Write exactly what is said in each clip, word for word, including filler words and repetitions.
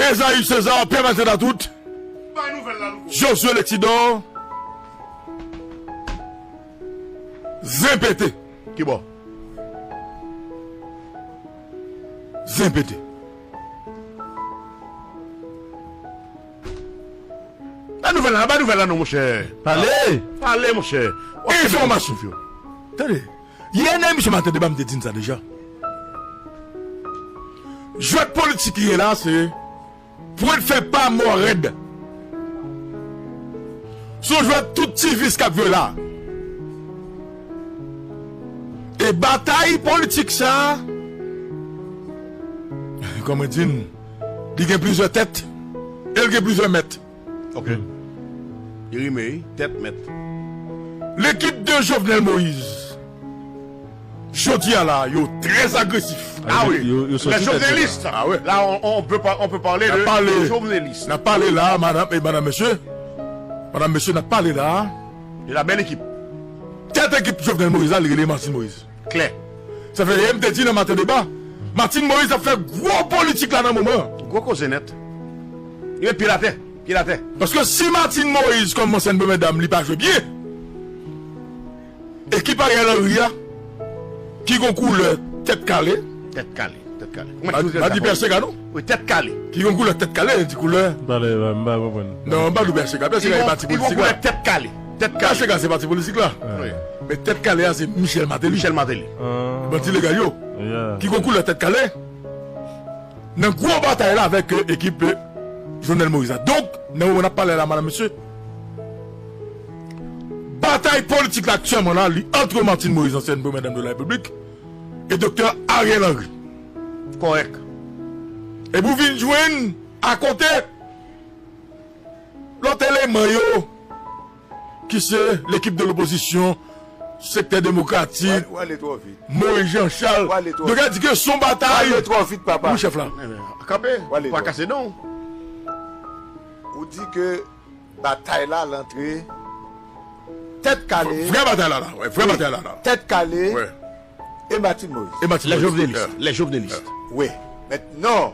Ezayi Seza, Pè Maten Datout, Josué Letidor, zen pete. Ki bò? Zen pete. Ba nouvèl la, ba nouvèl la non, monchè. Pale! Pale, monchè. Enfòmasyon. Tande, yè nan emisyon Maten Deba, m te di n sa deja. Jwèt politik li ye la, se pwent fè pa mò rèd. Se yon jwèt tout ti vis k ap jwe la. E batay politik sa, kòman di n, li gen plizyè tèt e l gen plizyè mèt. Ok. Li rime, wi, tèt mèt. Lekip de Jovenel Moïse, jodi a la, yo trè agresif. Ah wi, yo, yo soti tèt yo la. Les jovenelistes. Ah wi. Là, on, on peut pas, on peut parler de, de jovenelistes. N ap pale la, madanm e madanm, mesye. Madanm, mesye, n ap pale la. E la bèl ekip. Tèt ekip Jovenel Moïse la, li rele Martine Moïse. Klè. Sa fè, e m te di nan Maten Deba, Martine Moïse ap fè gwo politik la nan moman. Gwo koze nèt. Li met pye l atè, pye l atè. Paske si Martine Moïse kòm ansyen premyè dam li pa jwe byen, ekip Ariel Henry a, ki gon koulè tèt kale. Tèt kale, tèt kale. Kòman ki koulè tèt kale? Wi, tèt kale. Ki gon koulè tèt kale, di koulè. Pale, m pa konprann. Non, m pa di pèsega. Pèsega e pati politik la. Tèt kale. Tèt kale. Pèsega se pati politik la. Wi. Men tèt kale a se Michel Martelly. Michel Martelly. Bandi legal yo. Ki gon koulè tèt kale. Nan gwo batay la avèk, euh, ekip, euh, Jovenel Moïse la. Donk, nan moman n ap pale la, madanm, mesye, batay politik la aktyèlman la, li ant Martine Moïse, ansyen premyè dam de la Repiblik, e Doktè Ariel Henry. Kòrèk. Epi w vin jwenn akote lòt eleman yo, ki se lekip de lopozisyon, sektè demokratik, Moïse Jean Charles. Yo ka di ke se yon batay. Ou ale twò vit, papa. Wi, chèf la. Kanpe, pa kase non. Ou di ke batay la, l antre tèt kale. Vrè batay la, la. Wi, vrè batay la, la. Tèt kale. Wi. E Martine Moïse. E Martine Moïse. Les jovenelistes. Les jovenelistes. Wi. Mentnan,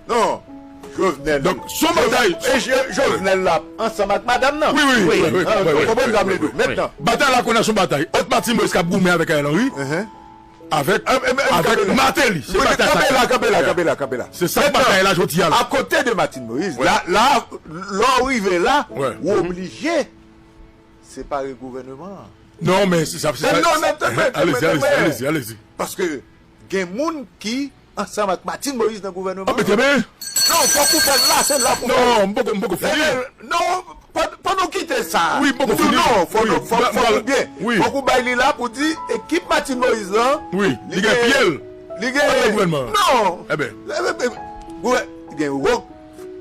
non. Jovenel. Donk, se yon batay. E Jo-, Jovenel la, ansanm ak madanm nan. Wi, wi, wi. Ou konprann sa m vle di w. Mentnan. Batay la kounye a se yon batay ant Martine Moïse k ap goumen avèk Ariel Henry. Avèk, avèk Martelly. Se batay sa. Kanpe la, kanpe la, kanpe la, kanpe la. Se sa batay la jodi a la. Akote de Martine Moïse, la, la, lè w rive la, ou oblije separe gouvènman an. Non, men se sa, se sa. Alezi, alezi, alezi, alezi. Paske gen moun ki ansanm ak Martine Moïse nan gouvènman an. Ah, men trè byen. Non, fòk ou fè l la, se la pou fè l. Non, m poko, m poko fini. Non, pa, pa nou kite sa. Wi, m poko fini. Non, fò nou, fò, fò nou byen. Fòk ou bay li la pou di ekip Martine Moïse lan. Wi, li gen pye l. Li gen gouvènman. Non. Eben. Gouvè-, gen wòk.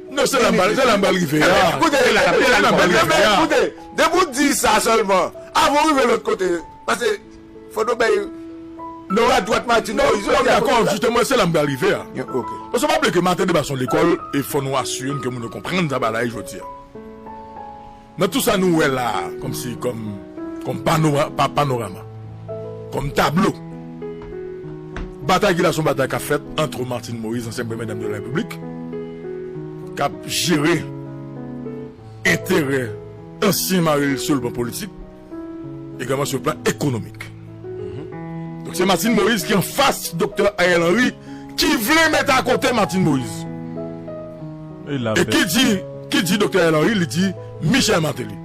Non, se la m pral, se la m pral rive a. Koute, se la m pral rive a. Koute, depi w di sa sèlman, avan w rive lòt kote, paske fò nou bay non, adwat Martine Moïse. Non, dakò, jisteman, se la m pral rive a. Ok. Paske w pa bliye ke Maten Deba se yon lekòl, e fò nou asire n ke moun yo konprann sa bagay la ye jodi a. Nan tou sa nou wè la a, kòmsi, kòm, kòm panora-, pa-, panorama, kòm tablo, batay ki la se yon batay k ap fèt ant Martine Moïse, ansyen premyè dam de la Repiblik, k ap jere enterè ansyen mari l sou le plan politik, egalman sou le plan ekonomik. Donk, se Martine Moïse ki anfas Doktè Ariel Henry, ki vle mete akote Martine Moïse. E ki di, ki di Doktè Ariel Henry, li di Michel Martelly.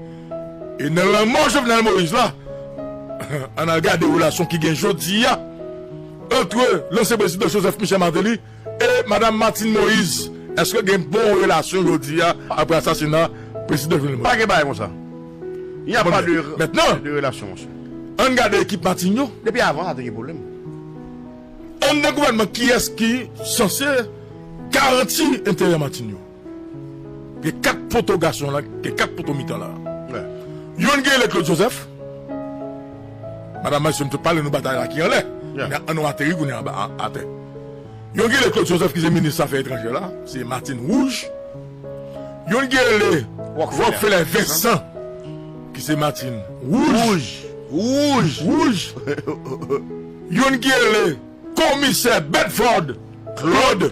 E nan lanmò Jovenel Moïse la, ann al gade relasyon ki gen jodi a ant lansyen prezidan Joseph Michel Martelly e madanm Martine Moïse. Èske gen bon relasyon jodi a apre asasina prezidan Jovenel Moïse? Pa gen bagay konsa. Y a pa de, de relasyon, monchè. Ann gade ekip Martine yo. Depi avan, sa te gen pwoblèm. Anndan gouvènman, kiyès ki sanse garanti enterè Martine yo? Gen kat poto gason la, gen kat poto mitan la. Youn ki rele Claude Joseph. Madanm Marisol, m te pale nou batay la ki anlè. Ann nou ateri kounye a anba, a, atè. Youn ki rele Claude Joseph ki se minis afè etranjè la, se Martine Wouj. Youn ki rele Rockefeller Vincent, ki se Martine Wouj. Wouj. Wouj. Youn ki rele komisè Bedford Claude.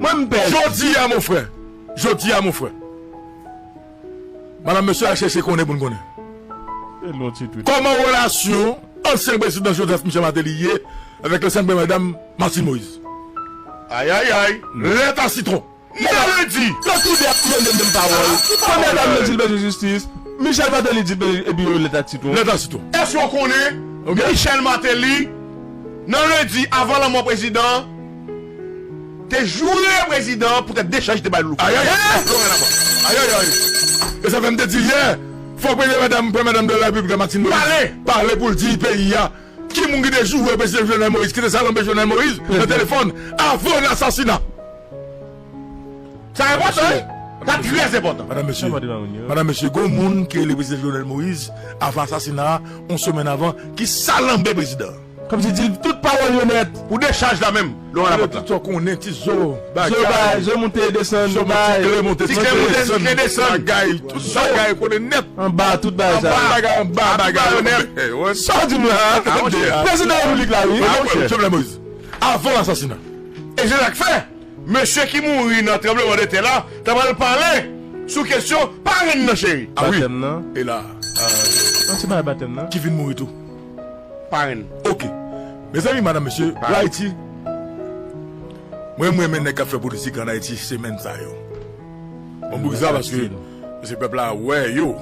Mwen m pè. Jodi a, mon frè. Jodi a, mon frè. Madanm, mesye, al chèche konnen pou n konnen. Kòman relasyon ansyen prezidan Joseph Michel Martelly ye avèk ansyen premye dam Martine Moïse? Ayayay. Lèt a sitwon. Nan lendi. Nan tou de ap pran menm pawòl. Premye dam nan Gilbert Justice, Michel Martelly di epi yo lèt a sitwon. Lèt a sitwon. Èske w konnen Michel Martelly, nan lendi, avan lanmò prezidan, te joure prezidan poutèt dechaj te bay Louko. Ayayay. Ayayay. E sa fè m te di yè, fòk premye medam, premye dam de la Repiblik la, Martine Moïse, pale pou l di peyi a Ki moun ki te joure prezidan Jovenel Moïse, ki te salanbe Jovenel Moïse nan telefòn avan l asasina? Sa enpòtan, wi. Sa trè enpòtan. Madanm, mesye, madanm, mesye, gon moun ki rele prezidan Jovenel Moïse avan asasina a, yon semèn avan, ki salanbe prezidan. Kòmsi di l tout pawòl yo nèt. Pou dechaj la menm, Laurent Laporte la. Tout sa w konnen, ti zo, bagay. Zo bay, zo moute desann, zo bay. Ti kle moute, ti kle desann, bagay, tout bagay konnen nèt. Anba, tout bagay sa. Anba, bagay, anba, bagay yo nèt. Sa w di m la, tande. Prezidan repiblik la, wi. Jovenel Moïse. Avan lasasina. E se sa k fè, mesye ki mouri nan tranblemanntè la, ta pral pale sou kesyon parenn nan, cheri. A wi. Batèm nan. E la, euh, Nan ti bagay batèm nan. Ki vin mouri tou. Parenn. Ok. Mezanmi, madanm, mesye, pou Ayiti, mwen, mwen renmen nèg k ap fè politik an Ayiti semèn sa yo. Mwen pou sa, paske se pèp la wè yo.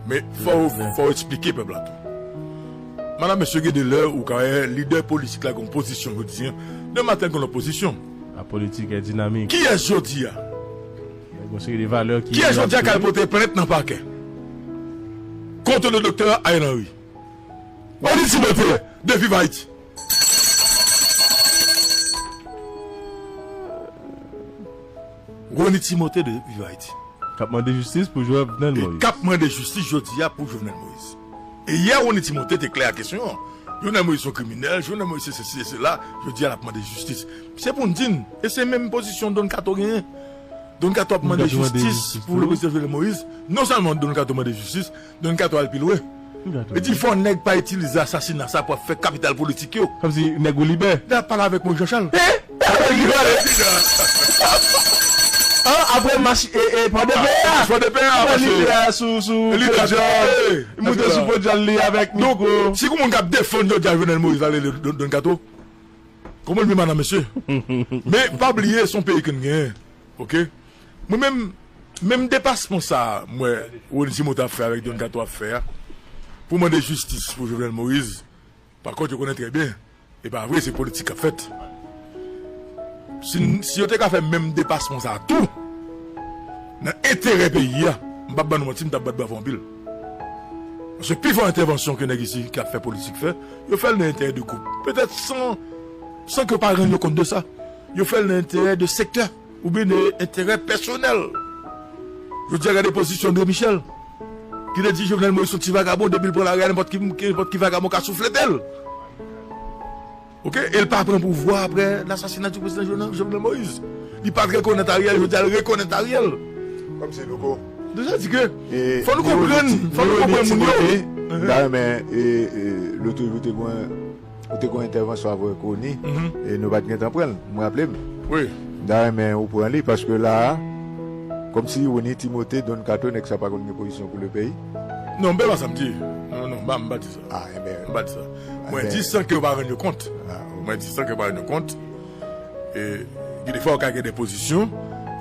Men fò, fò w eksplike pèp la tou. Madanm, mesye, gen de lè ou ka wè lidè politik la gen yon pozisyon jodi an, demen maten l gen lòt pozisyon. La politique est dynamique. Kiyès jodi a? Gen yon seri de valè ki... Kiyès jodi a k al pote plent nan pakè kont le doktè Ariel Henry? Rony Timothé de Viv Ayiti. Rony Timothé de Viv Ayiti. K ap mande jistis pou Jovenel Moïse. E k ap mande jistis jodi a pou Jovenel Moïse. E yè, Rony Timothé te klè ak kesyon an. Jovenel Moïse se yon kriminèl, Jovenel Moïse se sesi e sela, jodi a l ap mande jistis. Se pou n di n, e se menm pozisyon Don Kato genyen. Don Kato ap mande jistis pou le prezidan Jovenel Moïse. Non sèlman Don Kato mande jistis, Don Kato al pi lwen. Li di fò nèg pa itilize asasina sa pou ap fè kapital politik yo. Kòmsi nèg Woulibè. N ap pale avèk Moïse Jean Charles. Eh? An, apre mach, e, e, Pòdepè a. Pòdepè a, apre lidè a sou, sou podyòm. Li monte sou podyòm li avèk mikwo. Donk, si gon moun k ap defann jodi a Jovenel Moïse la, rele Don, Don Kato. Konprann byen, madanm, mesye. Men, pa bliye, se yon peyi ke n genyen. Ok? Mwen menm, menm depasman sa a, m wè Rony Timothé ap fè avèk Don Kato ap fè a, pou mande jistis pou Jovenel Moïse, pa kont, yo konnen trè byen, e pa vre, se politik k ap fèt. Si, si yo te ka fè menm depasman sa a tou, nan enterè peyi a, m p ap ban nou manti, m t ap bat bravo anpil. Paske pi fò entèvansyon ke nèg isi k ap fè politik fè, yo fè l nan enterè de gwoup. Petèt san, san ke yo pa rann yo kont de sa. Yo fè l nan enterè de sektè oubyen de enterè pèsonèl. Jodi a, gade pozisyon André Michel, ki te di Jovenel Moïse se yon ti vagabon, depi l pran lari a, nenpòt ki, nenpòt ki vagabon ka souflete l. Ok? E l pa pran pouvwa apre lasasina di prezidan Jovenel, Jovenel Moïse. Li pa t rekonèt Ariel, jodi a l rekonèt Ariel. Kòmsi nou ko. Donk sa di ke fò nou konprann, fò nou konprann moun yo. M ta renmen, e, e, lòt jou te gen, ou te gen yon entèvansyon avèk Rony, e nou pa t gentan pran l, m raple m. Wi. M ta renmen ou pran li, paske la a, kòmsi Rony Timothé, Don Kato, nèg sa pa konn gen pozisyon pou le peyi. Non, m pa sa m di. Non, non, m pa, m pa di sa. Ah, enben. M pa di sa. Mwen di san ke yo pa rann yo kont. Mwen di san ke yo pa rann yo kont. E, gen defwa, yo ka gen de pozisyon.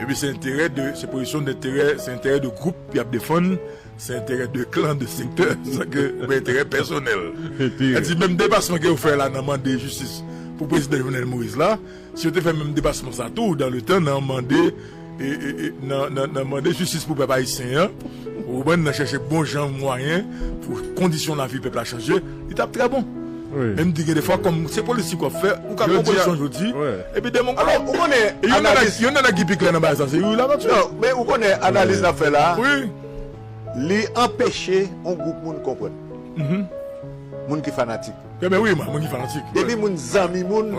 Epi se enterè de, se pozisyon de enterè, se enterè de gwoup y ap defann, se enterè de klan, de sektè, san ke, oubyen enterè pèsonèl. Enterè. Sa di, menm depasman ke yo fè la nan mande jistis pou prezidan Jovenel Moïse la, si yo te fè menm depasman sa tou, dan le tan, nan mande e, e, e, nan, nan, nan mande jistis pou pèp ayisyen an, ou konprann, nan chèche bon jan mwayen pou kondisyon lavi pèp la chanje, li t ap trè bon. Wi. Men m di gen defwa, kòm se politik w ap fè, ou ka pran pozisyon jodi, epi demen w... Alò, ou konnen, e youn nan nèg, youn nan nèg ki pi klè nan bagay sa, se Youri Latortue. Non, men ou konnen analiz n ap fè la a, wi, li anpeche yon gwoup moun konprann. Moun ki fanatik. Ebyen wi, mwen, mwen ki fanatik. Depi moun zanmi moun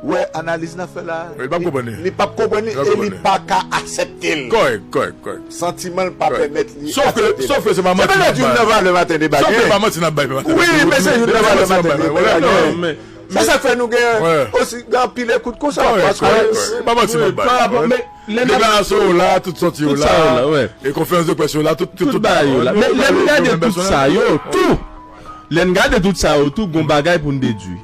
wè analiz n ap fè la, li p ap konprann li, li p ap konprann li e li pa ka aksepte l. Kòrèk, kòrèk, kòrèk. Santiman l pa pèmèt li aksepte l. Sof ke, sof ke se pa manti n ap bay. Se petèt youn nan valè maten deba gen. Sof ke se pa manti n ap bay, pe maten. Wi, men se youn nan valè maten deba gen. Se sa k fè nou gen osi gen anpil ekout konsa. Kòrèk, kòrèk, kòrèk. Se pa manti n ap bay. Deklarasyon yo la, tout sòti yo la, e konferans de près yo la, tout, tout, tout bagay yo la. Men lè n gade tout sa yo tou, lè n gade tout sa yo tou, gon bagay pou n dedui.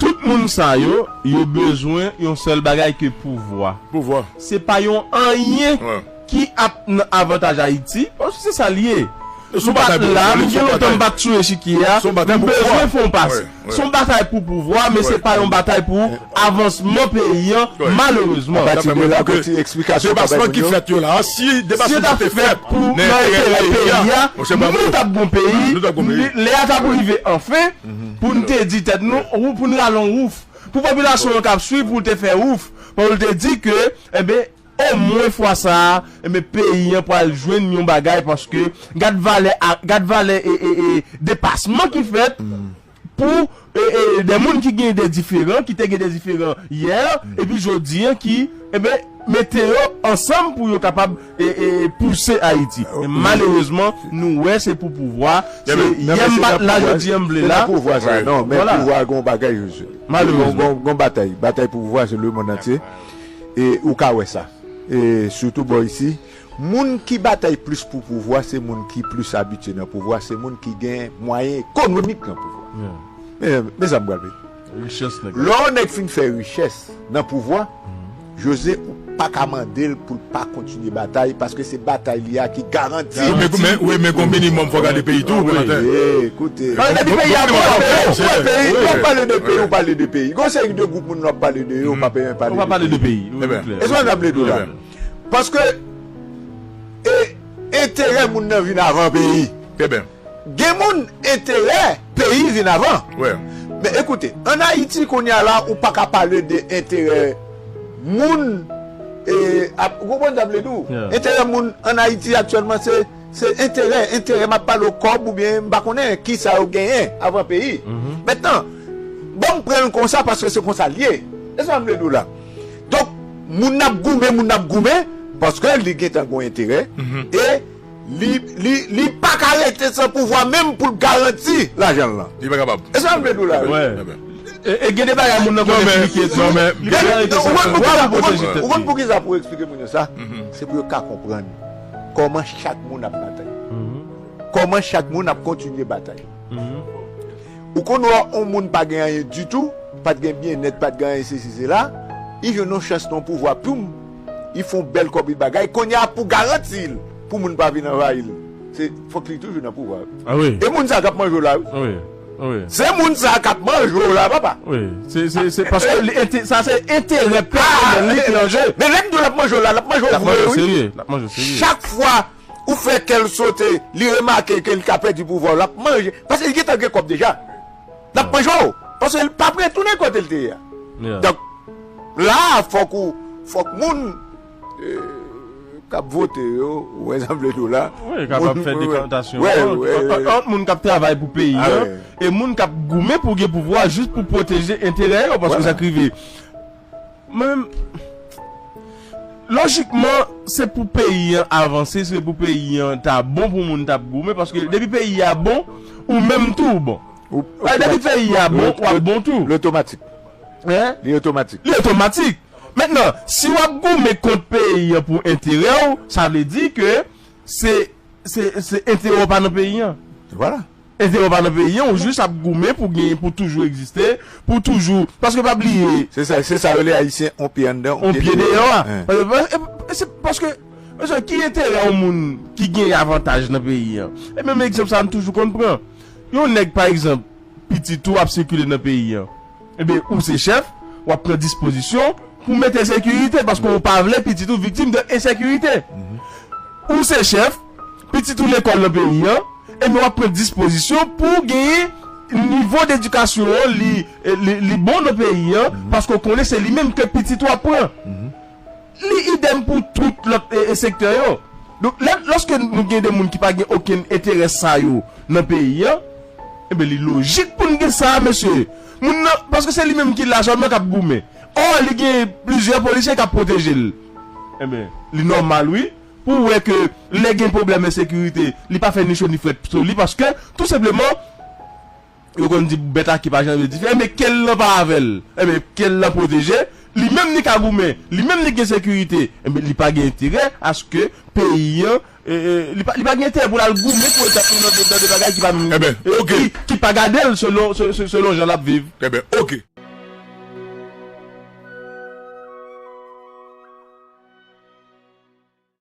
Tout moun sa yo, yo bezwen yon sèl bagay ke pouvwa. Pouvwa. Se pa yon anyen ki ap nan avantaj Ayiti, paske se sa l ye. M pa t la, m gen lontan m pa t sou echikye a. M bezwen fè yon pas. Se yon batay pou pouvwa, men se pa yon batay pou avansman peyi an, malerezman. Debasman ki fèt yo la, si debasman te fèt pou nan enterè peyi a, nou t ap gon peyi, lè a t ap rive anfen pou n te di tèt nou, pou n rale yon wouf. Pou popilasyon an k ap swiv, pou l te fè wouf, pou l te di ke, enben, omwen fwa sa a, enben, peyi an pral jwenn yon bagay, paske gad valè, gad valè e, e, e depasman ki fèt pou e, e, de moun ki gen de diferan, ki te gen de diferan yè, epi jodi an ki, enben, mete yo ansanm pou yo kapab e, e, pouse Ayiti. E malerezman, nou wè se pou pouvwa. Se yè m pa t la, jodi an m vle la. Se nan pouvwa sa, non, men pouvwa gon bagay, Josue. Malerezman. Gon, gon, gon batay. Batay pou pouvwa, se lemonn antye. E ou ka wè sa. E sitou bò isi, moun ki batay plis pou pouvwa, se moun ki plis abitye nan pouvwa, se moun ki gen mwayen ekonomik nan pouvwa. Men, men sa m pral di. Richès nèg la. Lè yon nèg fin fè richès nan pouvwa, José, ou pa ka mande l pou l pa kontinye batay, paske se batay li a ki garanti. Wi, men, men, wi, men gon minimòm fò gade peyi tou, Valentin. Wi, koute. Depi peyi a bon, peyi, peyi, n ap pale de peyi, ou pale de peyi. Gon seri de gwoup moun n ap pale de yo, ou pa pe pale de peyi. Ou pa pale de peyi, wi, klè. E sa n ap vle di w la. Paske, e, enterè moun nan vin avan peyi. Trè byen. Gen moun enterè peyi vin avan. Men ekoute, ann Ayiti kounye a la, ou pa ka pale de enterè moun, e, ap, ou konprann sa m vle di w? Enterè moun ann Ayiti aktyèlman, se, se enterè, enterè, m ap pale w kòb oubyen m pa konnen kisa yo genyen avan peyi. Mentnan, ban m pran l konsa paske se konsa l ye. E sa m vle di w la. Donk, moun nan ap goumen, moun nan ap goumen, paske li gentan gon enterè, e li, li, li pa ka rete san pouvwa menm pou l garanti lajan l lan. Li pa kapab. E sa m vle di w la, wi. E, e gen de bagay moun nan konn eksplike tou. Li pa ka rete san pouvwa pou pwoteje tèt li. Ou konn poukisa pou eksplike moun yo sa? Se pou yo ka konprann kòman chak moun ap batay. Kòman chak moun ap kontinye batay. Ou konn wè yon moun pa gen anyen ditou, pa t gen byennèt, pa t gen anyen, sesi, sela, li jwenn yon chans nan yon pouvwa, poum, li fè yon bèl kòb, li bagay. Kounye a, pou garanti l, pou moun pa vin anvayi l, se, fòk li toujou nan pouvwa. E moun sa k ap manje w la, wi. Se moun sa k ap manje w la, papa. Wi, se, se, se paske li ente-, sa se enterè pèsonèl li ki an je. Men lè m di w l ap manje w la, l ap manje w vre, wi. L ap manje w serye, l ap manje w serye. Chak fwa ou fè kè l sote, li remake ke li ka pèdi pouvwa w, l ap manje. Paske li gentan gen kòb deja. L ap manje w. Paske li p ap retounen kote l te ye a. Donk, la, fòk ou, fòk moun, e, k ap vote yo, ou wè sa m vle di w la. Wi, kapab fè dekantasyon ant, ant, ant moun k ap travay pou peyi an e moun k ap goumen pou gen pouvwa jis pou pwoteje enterè yo, paske sa k rive. Mwen menm, lojikman, se pou peyi an avanse, se pou peyi an ta bon pou moun t ap goumen, paske depi peyi a bon, ou menm tou ou bon. Depi peyi a bon, w ap bon tou. Li otomatik. Li otomatik. Li otomatik. Mentnan, si w ap goumen kont peyi an pou enterè w, sa vle di ke se, se, se enterè w pa nan peyi an. Vwala. Enterè w pa nan peyi an, ou jis ap goumen pou genyen, pou toujou egziste, pou toujou, paske pa bliye. Se sa, se sa yo rele Ayisyen, on pye anndan, on pye deyò a. Paske, e, e, se paske, mesye, ki enterè yon moun ki gen avantaj nan peyi an? E menm egzanp sa a, m toujou konn pran. Yon nèg, pa egzanp, pitit ou ap sikile nan peyi an. Enben, ou se chèf, w ap pran dispozisyon pou mete sekirite, paske ou pa vle pitit ou viktim de ensekirite. Ou se chèf, pitit ou lekòl nan peyi an, enben, w ap pran dispozisyon pou genyen nivo dedikasyon an, li, li, li bon nan peyi an, paske w konnen se li menm ke pitit ou ap pran. Li idèm pou tout lòt, e, e, sektè yo. Donk, lè, lòske nou gen de moun ki pa gen okenn enterè sa yo nan peyi an, enben, li lojik pou n gen sa, mesye. Moun nan, paske se li menm ki la sèlman k ap goumen. Ò, li gen plizyè polisye k ap pwoteje l. Enben, li nòmal, wi, pou w wè ke lè gen pwoblèm ensekirite, li pa fè ni cho ni frèt sou li, paske, tou senpleman, yo konn di bèt a ki pa janbe dife, enben, ke l lan pa avè l. Enben, ke l lan pwoteje, li menm li ka goumen, li menm li gen sekirite, enben, li pa gen enterè aske peyi an, e, e, li pa, li pa gen enterè pou l al goumen pou l tèt li nan de, nan de bagay ki pa menm, e, ki, ki pa gade l selon, se, se, selon jan l ap viv. Enben, oke.